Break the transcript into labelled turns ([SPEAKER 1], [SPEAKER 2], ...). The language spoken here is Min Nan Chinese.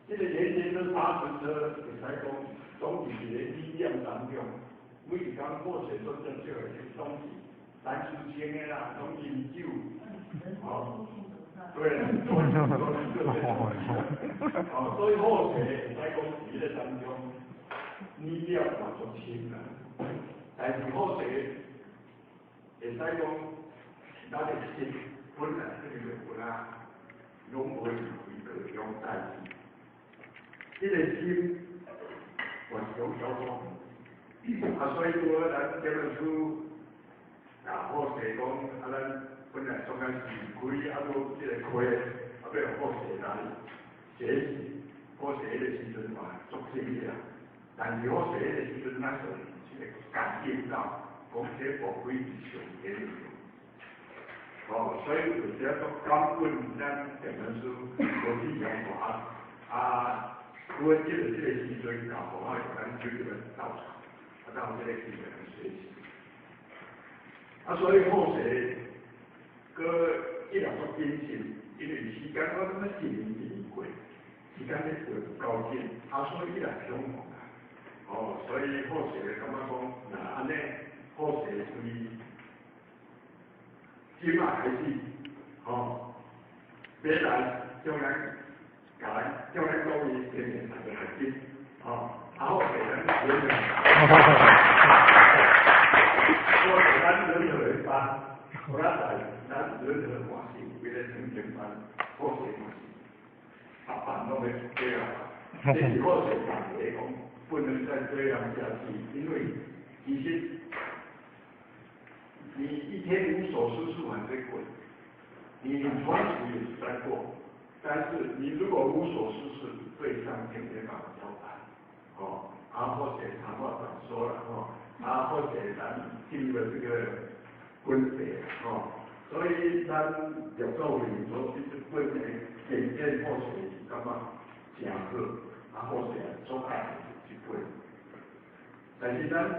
[SPEAKER 1] 這個連結車、砂石車，會使講，總是佇咧理念當中，每一工好勢所接觸的，總是陳樹清的啦，攏飲酒，哦，對，哦，所以好勢會使講佇彼個當中，理念嘛足深啦。但是好勢會使講，咱的心本來這個就有啊，攏無離開各種代誌。這個心，嘛是講小說，啊，所以說咱這本書，啊，好勢講，啊，咱本來總該是開，啊，閣這個開，啊，欲予好勢來學習，好勢彼個時陣嘛足精的啦。但是好勢彼個時陣，咱就這個感應到，講這寶貴是上帝的。哦，所以有時足感恩咱這本書，無去用話啊。阮這個時陣，搞好咱就這個道場，啊，到這個機會來學習。啊，所以好勢，閣一直足謹慎，因為時間我感覺一年一年過，時間咧過夠緊，啊，所以伊也恐慌啊。哦，所以好勢感覺講，若按呢，好勢對這擺開始，吼，欲來將咱。共咱叫咱講伊前面大家來聽，吼，啊好勢咱輪我咱輪迴班，我咱來咱輪迴嘛是為了成全班，好勢嘛是，啊班攏欲這樣，這是好勢講的講，不能再這樣下去，因為其實你一天無所事事還在過，你從此也是在過。但是你如果無所事事，對上天沒辦法交代，哦，啊或者長話短說了，哦，啊或者咱進入了這個分別，哦，所以咱六祖慧所這本的簡簡好勢是感覺誠好，啊好勢足愛這本，但是咱。